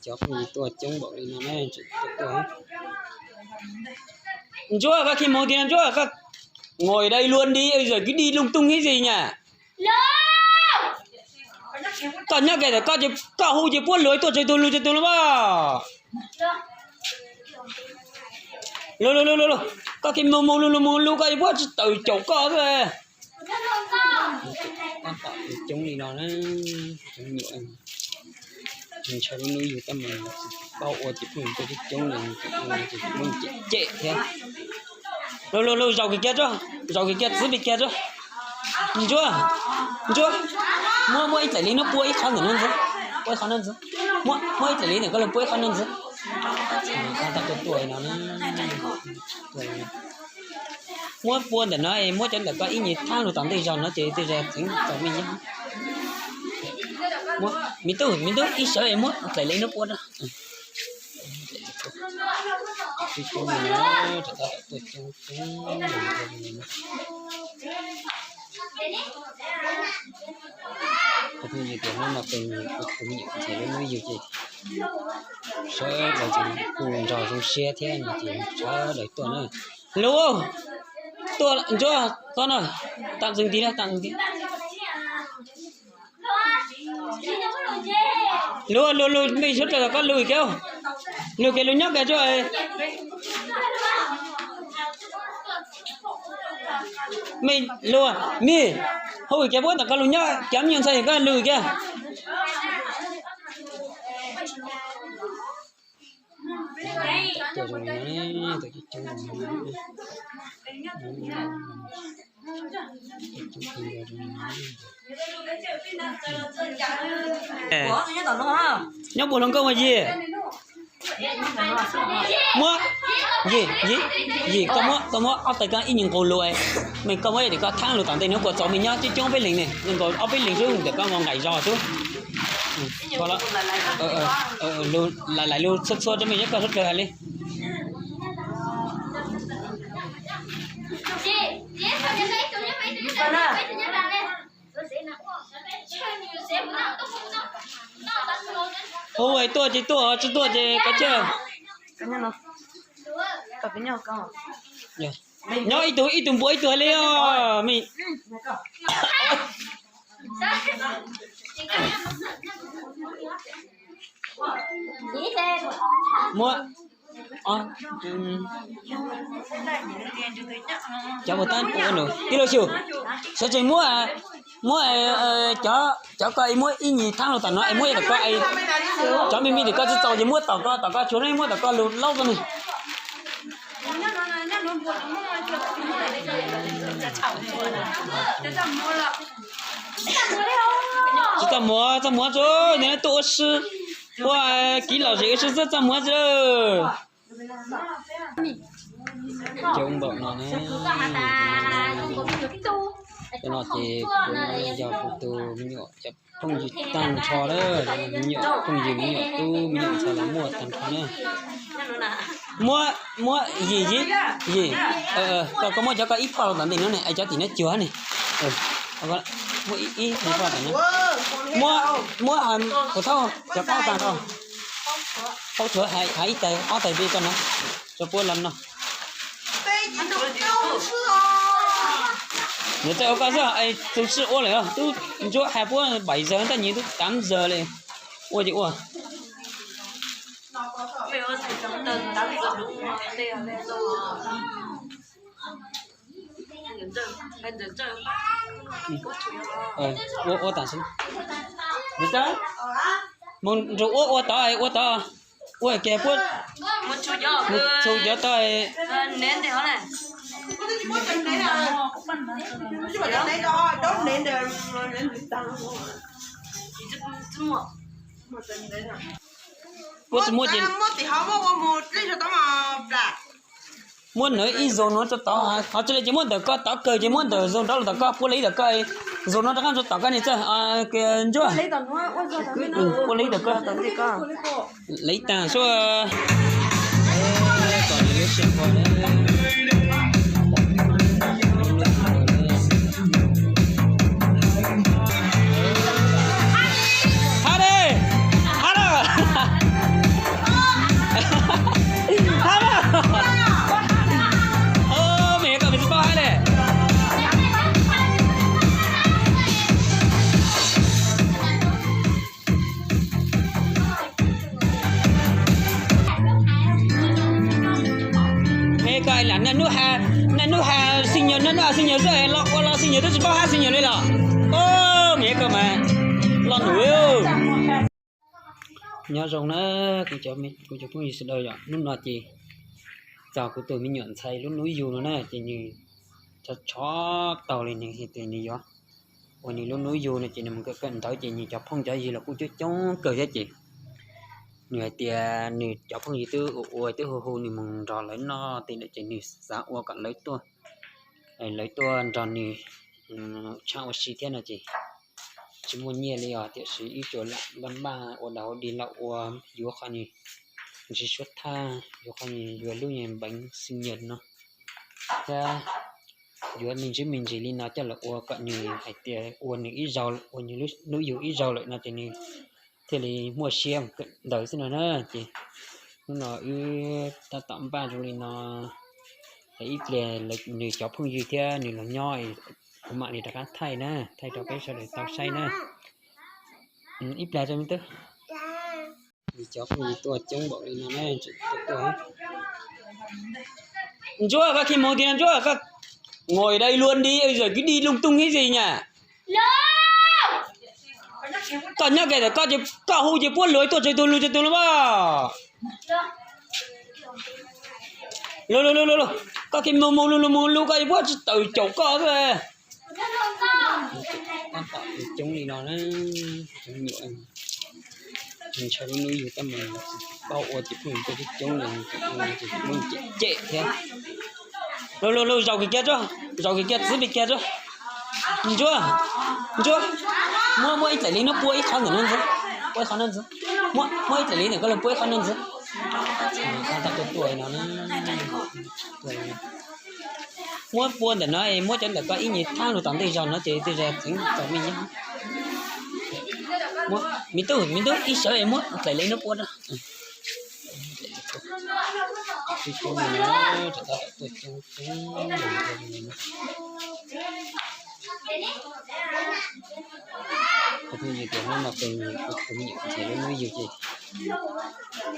Cov phooj ywg tuaj coob npaum li no na, tseem tuaj tuaj. Ntsuab, koj khi moog tiag Ntsuab, koj ngồi đây luôn đi, giờ cứ đi lung tung cái gì nhỉ? Koj nyob kiag ntawm koj, koj hu ces puab lug tuaj tsawg tug lug tsawg tug lug mas. Lug lug lug lug lug, koj khi moog moog lug lug moog lug, koj puab tsi tawm caum koj xwb. Coob li no na, coob nyuam. Ntshaw lub hnub yug tab meeg, paub ua ces phooj ywg tuaj coob coob li, cem cem thiab. Lug lug lug, zaum kiag kiag tso, zaum kiag kiag txwv pem kiag tso. Ntsuab, Ntsuab, muab muab ib dlaim li no puab ib qho ntawm no ntxiv, puab ib qho no ntxiv. Muab muab ib dlaim li ntawm koj lug puab ib qho no ntxiv. Tau tuaj tuaj no na. Muab puab ntawm no, muab cov ntawm koj ib nyuag thaab lug tom ntej zog no ces tej zag txeev tau mej nyob. Muab, me tub, me tub, ib sawv es muab dlaim li no puab na. Hnub no peb tus me nyuam ntxhais lub hnub yug ces sawv daws kuj nrog zoo siab thiab no ces sawv daws tuaj na. Lug, tuaj Ntsuab, tuaj no, tạm dừng tí na, tạm dừng tí. Lug lug lug, mej sawv daws koj lug kiag, lug kiag lug nyob kiag tso. Mej lug, mej hu kiag puab ntawm koj lug nyob, cov me nyuam ntxhais koj lug kiag. Nyob puas hluas nkauj mas Yim? Muab, Yim, Yim, Yim, koj muab, koj muab ob tawg koj ib nyuag nqus lug, mej koj muab ib tug koj thaab lug tom ntej no kuas txaus mej nyob coob coob peb leeg ne, nkaus ob peb leeg xwb ntawm koj nqaim zog xwb. Lais lais lug txhua txhua rau mej nyob koj sawv dlawg hais li. Hu tuaj ces tuaj, tsi tuaj ces kav tsij. Nyob ib tug ib tug npuab ib tug hais li os. Muab, cov mus tab ua nus tij laug Xyum, sawv tsees muab, muab cov, cov koj muab ib nyuag thaab lug tom no es muab ib tug koj, cov me me ntawm koj tsi txaus ces muab tom koj, tom koj tshuav no muab tom koj lug laub txog ne. Tsis txaj muag, txaj muag tso, ntawm no tuaj ua si, ua kiv lom zem ua si xwb, txaj muag tso. Coob npaum no ne. Cov no ces kuv yog kuv tus me nyuam cov phooj ywg tag nrho lawm, me nyuam phooj ywg, me nyuam tub, me nyuam ntxhais los muaj tag nrho na. Muab, muab Yim, Yim, Yim, koj, koj muab cov koj ib phoj los tom ntej no ne, es cov tim no cuag ne. Muab ib, ib phoj tom no. Muab, muab, kuv thauj cov qaub tag nrho. Thauj tshuav hais ib tawg ob tawg peb koj no, rau puab los noj. Nws txawj ua koj xwb, txug sij ua lawm, tub Ntsuab hais puab bảy giờ, tab nyias tub tám giờ li. Ua ces ua. Ua, ua tam sim. Mus nrug ua, ua tod, ua tod. Ua kiag puab, mus txug cov tod. Puab tsi muab ces muab nawv ib zaug no rau tod, ho tsi li ces muab ntawm koj tod kawg ces muab ntawm zaug nrov los tom koj, puab li ib tawm koj, zaug no rov qab rau tom koj ne txawj, Ntsuab. Puab li ib tawm koj. Li tag sua. Hab li, hab lawm. Koj lam niaj hnub has, niaj hnub has xi nyas, niaj hnub has xi nyas xwb, los ua los xi nyas twb tsis paub hab xi nyas li los. Os, me koj mas loj num. Nyob zoo na, kuv cov phooj ywg sawv daws, yog hnub no ces txog kuv tus me nyuam ntxhais lub hnub yug no na, ces nws tshov tshov taug li nws hais tias nws yuav ua nws lub hnub yug no ces nws mus kawm kawm ntawv ces nws cov phooj cov ywg los kuj coob coob kawg thiab ces nws hais tias nws cov phooj ywg twb ua ua twb hu hu nws mus nrog lawv noj tej ntawd ces nws xav ua kom lawv tuaj, lawv tuaj nrog nws tshaj ua si thiab no ces tsis muaj nyiaj li os, tiam sis ib tsuas lam npaj npaj ua dog dig los ua, yuav qhov nws ntsig suab thaj, yuav qhov nws yuav lub npeev xi nyas no thiab yuav me ntsis me ntsis li no coj los ua kom nws hais tias ua nws ib zaug, ua nws lub hnub yug ib zaug lawm no ces nws thiaj li muaj siab kawm ntawv xwb no na. Ces hnub no wb tab tom npaj zoo li no, es ib pliag nws cov phooj ywg thiab nws los nyob, kuv mam li rov qab thaij na, thaij rau peb sawv daws tau saib na. Ib pliag tso me tub. Nws cov phooj ywg tuaj coob npaum li no na, tseem tuaj tuaj. Ntsuag, koj khi mus tiag Ntsuag, koj ngồi đây luôn đi, giờ cứ đi lung tung cái gì nhỉ? Koj nyob kiag ntawm koj, koj hu ces puab luag tuaj tsawg tug lug tsawg tug lug mas. Lug lug lug lug lug, koj khi mus mus lug lug mus lug, koj puab tsis tawm caum koj xwb. Coob li no na, coob nyuam. Ntshaw lub hnub yug tab mas tsis paub ua ces phooj ywg tuaj coob coob li, cem cem thiab. Lug lug lug, zaum kiag kiag tso, zaum kiag kiag txwv pem kiag tso. Ntsuag, Ntsuag, muab muab ib txais li no puab ib qho ntawm no ntxiv, puab ib qho no ntxiv. Muab muab ib txais li ntawm koj los puab ib qho no ntxiv. Tab tom tuaj tuaj no na. Muab puab ntawm no es muab cov ntawm koj ib nyuag thaab lug tom ntej zog no ces tej zag txeev txaus me nyob. Muab me tub, me tub ib sawv es muab txais li no puab rau. Coob coob li no, rov qab tuaj coob coob. Kuv phooj ywg tias hnub no peb tus me nyuam ntxhais lub hnub yug ces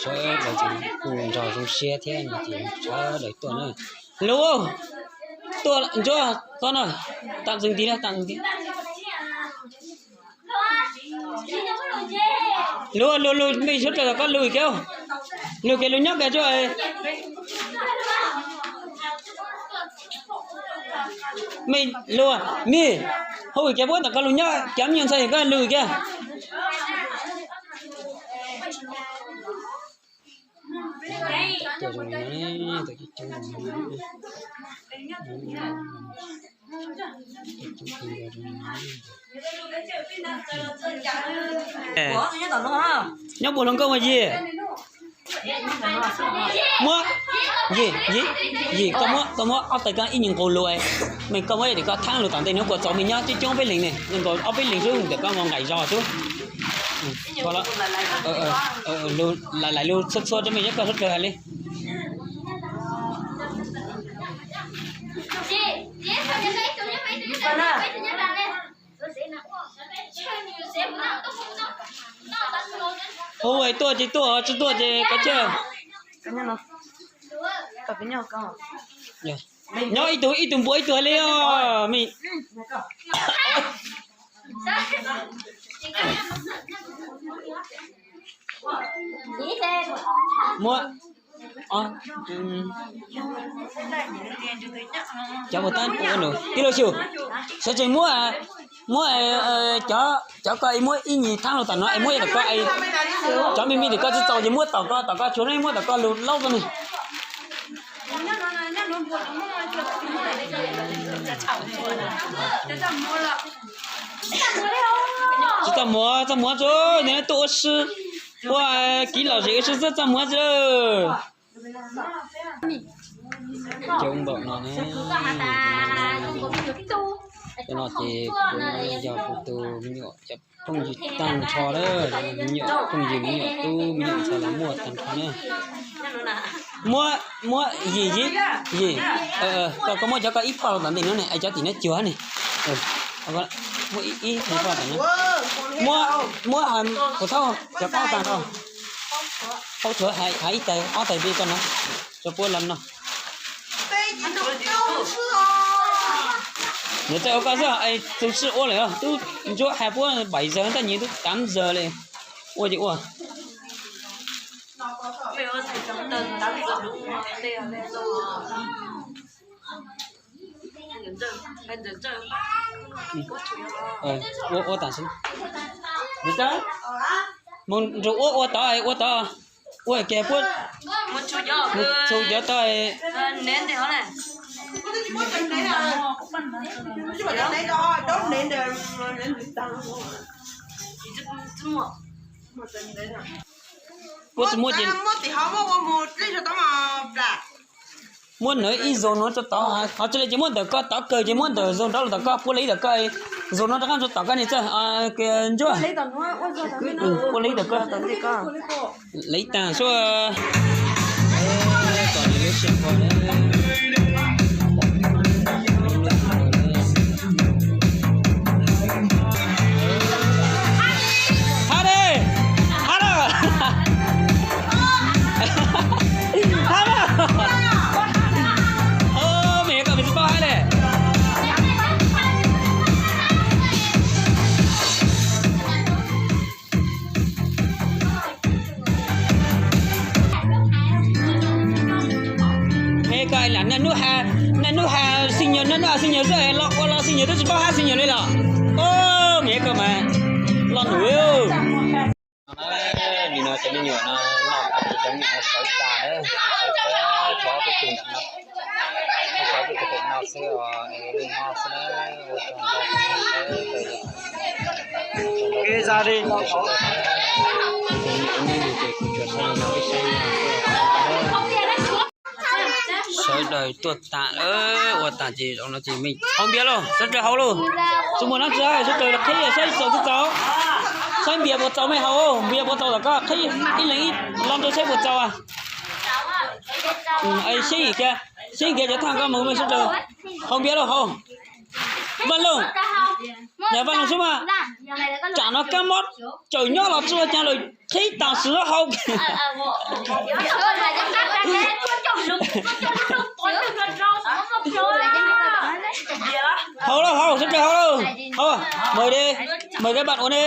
sawv daws ces kuj nrog zoo siab thiab no ces sawv daws tuaj na. Lug, tuaj Ntsuag, koj no, tạm dừng tí na, tạm dừng tí. Lug lug lug, mej sawv daws koj lug kiag, lug kiag lug nyob kiag tso. Mej lug, mej hu kiag puab ntawm koj lug nyob, cov me nyuam ntxhais koj lug kiag. Nyob puas hluas nkauj mas Yim? Muab, Yim, Yim, Yim, koj muab, koj muab ob tais koj ib nyuag nqus lug, mej koj muab ib tais koj thaab lug tom ntej no kuas txaus mej nyob, coob coob peb leeg ne, nkaus ob peb leeg xwb ntawm koj nqaim zog xwb. Lais lug txhua txhua rau mej nyob koj sawv daws hais li. Hu es tuaj ces tuaj, tsis tuaj ces kav tsij. Nyob ib tug ib tug npua ib tug hais li os. Muab, cov mus tab ua num tij laug Xyum, sawv tsees muab, muab cov, cov koj muab ib nyuag thaab lug tom no es muab ib tais koj, cov me me tais koj tsis txaus ces muab tom koj, tom koj tshuav no muab tom koj lug laub tau ne. Tsis txaj muag, txaj muag tso, ntawm no tuaj ua si, ua kiv lom zem ua si xwb, txaj muag tso. Coob npaum no ne. Cov no ces kuv yog kuv tus me nyuam cov phooj ywg tag nrho lawm, me nyuam phooj ywg, me nyuam tub, me nyuam ntxhais los muaj tag nrho na. Muab, muab Yim, Yim, Yim, koj, koj muab cov koj ib phoj lug tom ntej no ne, es cov tim no cuag ne. Muab ib, ib phoj tom no. Muab, muab, kuv thauj cov qaub tag nrho. Phauj tshuav hais ib tais ob tais peb koj no, rau puab los noj. Nws txawj ua koj xwb, tus tsis ua lawm, tub ntsuab hais puab bảy giờ tab sis tub tám giờ li. Ua ces ua. Ua, ua tam sim. Mus nrug ua, ua tod, ua tod. Ua kiag puab, mus tshum cov tod. Puab tsis muaj ces muab nws ib zaug no rau tod, qhov tsis li ces muab ntawm koj tod kawg ces muab ntawm zaug nrov los tom koj, puab li ntawm koj, zaug no rov qab rau tom koj ni txawj ntsuab. Puab li ntawm koj. Li tag sua. Hab ne, hab na, hab na. Mej kom mej tsis paub hab le. He koj lam naj nub has, naj nub has xi nyas, naj nub has xi nyas zoj los ua los xi nyas twb tsis paub hab xi nyas li los. Mej koj mas loj num. Nim no cov me nyuam no noj cov me nyuam no sawv tas, sawv tas, tsov peb tug ntawm no, tsov peb tug ntawm no xwb os, es li no xwb na. Ua tsaug ntau. Sawv daws tuaj tas lawm, ua tas ces zaum no ces mej haus npias lauj, sawv daws haus lauj. Tsis muaj dab tsi, sawv daws qhib saib txaus tsis txaus. Saib npias puas txaus mej haus, npias puas txaus tom koj qhib ib leeg ib lo rau saib puas txaus. Sib kiag, sib kiag cov thaj koj mus mej sawv daws haus npias lauj haus. Vaj Looj, yog Vaj Looj xwb mas, tsam no kab mob tsaws nyob los tsis ua cas lawm, qhib tam sim no haus. Haus lauj haus, sawv daws haus lauj. Haus, mời đi, mời các bạn uống đi.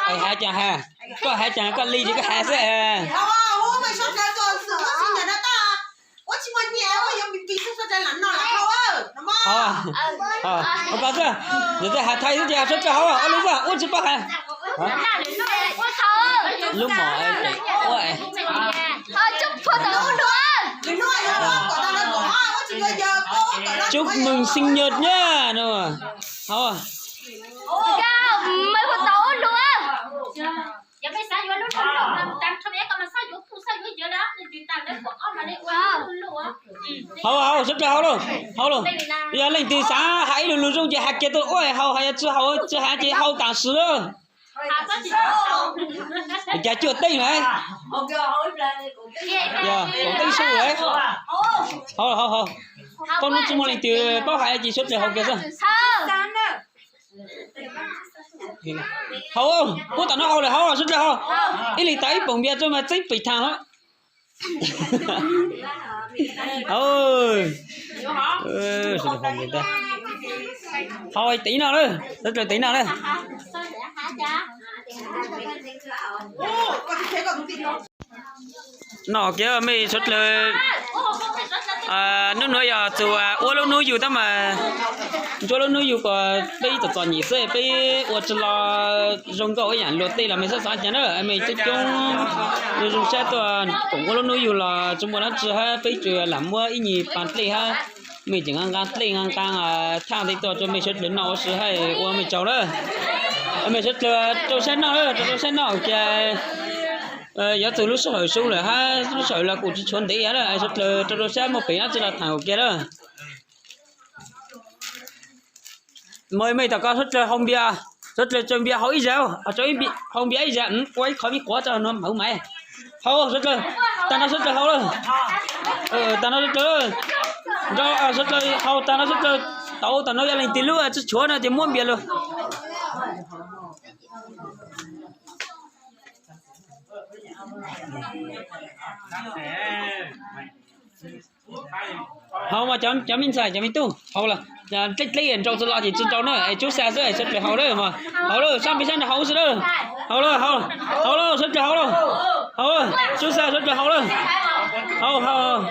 Hais cas has, koj hais cas koj li ces koj hais xwb. Ua koj xwb, yog twb has thaij xwb ces sawv daws haus, ua li xwb, ua tsis paub hais. Lub mom ua, chúc mừng sinh nhật nhá no. Haus. Haus haus, sawv daws haus lauj, haus lauj. Yog leej twg xav hais ib lo lus zoo ces hais kiag tuaj ua haus, hais tsis haus tsis hais ces haus tam sim lauj. Cas cuaj teeb lawm. Kaum teeb su lawm. Haus haus haus. Tau hnub tsis muaj leej twg paub hais ces sawv daws haus kiag xwb. Haus, puab tom no haus lawm, haus sawv daws haus. Ib leeg tas ib poom npias rau mas txeeb pem thaam lawm. Haus tev no lawm, sawv daws tev no lawm. Noj kiag mej sawv daws. Hnub nuav yog txug ua lub hnub yug tab mas, ntsuab lub hnub yug kom peb txom txom nyem xwb peb ua tsi los zoo nkauj ib yam luag tej los mej xav xav cas na, mej coob coob zoo zoo sab tuaj koom ua lub hnub yug los tsi muaj dlaab tsi hab peb tsuas lam muab ib nyuag pas dlej hab mej tseem nqa nqa dlej nqa nqa thaaj tej tuaj rau mej sawv dlawg noj ua si hab ua mej tsaug lawm. Mej sawv dlawg rau sab noj, rau sab noj ua ke. Yuav txug lub sij hawm su lawm hab lub sij hawm los kuj tsi tshuav ntev lawm, sawv dlawg rau rau sab muaj pem dlaab tsi los thaam ua ke lawm. Mej mej tom ko sawv dlawg haus npias, sawv dlawg tsaws npias haus ib zag, tsaws haus npias ib zag, ua ib qho me quav tso no mawv maiv. Haus sawv dlawg, tag no sawv dlawg haus lawm. Tag no sawv dlawg, nrau sawv dlawg haus tag no sawv dlawg tau tag no yog leej twg lub tsi tshuav no ces muab npias lug. Haus mas cov me ntxhais cov me tub, haus lawm. Dleb dleb nrau txog los ces tsis nrau na, es tsub xa xwb, sawv daws haus lawm mas. Haus lawm, sab npis sab nrad haus xwb lawm. Haus lawm, haus lawm, sawv daws haus lawm. Haus, tsub xa sawv daws haus lawm. Haus, haus.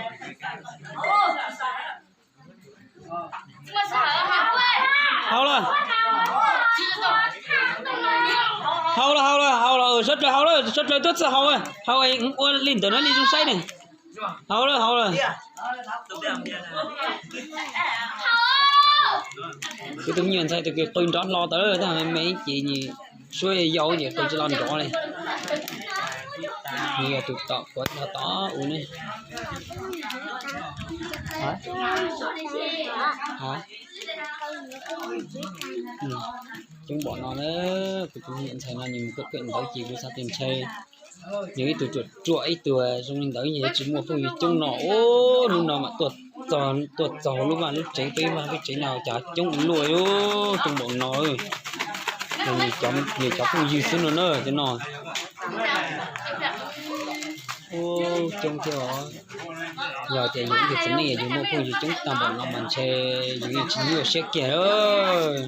Haus lawm. Haus lawm, haus lawm, haus lawm, sawv daws haus lawm, sawv daws tuaj txog haus, haus ua li ntawm no li zoo saib ne. Haus lawm, haus lawm. Kuv tus me nyuam ntxhais tus kws qw nrov hlo tawm tab me me ces nws suab yau ces qw tsis los nrov li. Nws yog tus tom kuv nrog tod ua ne. Coob npaum no na, kuv tus me nyuam ntxhais no nws mus kawm kawm ntawv ces kuv xav tias ntshai yog ib tug ruam ruam ib tug zoo li ntawd yeej tsis muaj phooj ywg coob no. Ub, hnub no mas tuaj txog lub vaj lub tsev, peb vaj peb tsev no cas coob ua luaj, coob npaum no. Yog cov phooj ywg xwb no na, cov no. Ub, coob thiab os. Yog tias yus ib tug txiv neej yus muaj phooj ywg coob tag npaum no mas ntshe yus yeej tsis nyuaj siab kiag lawm.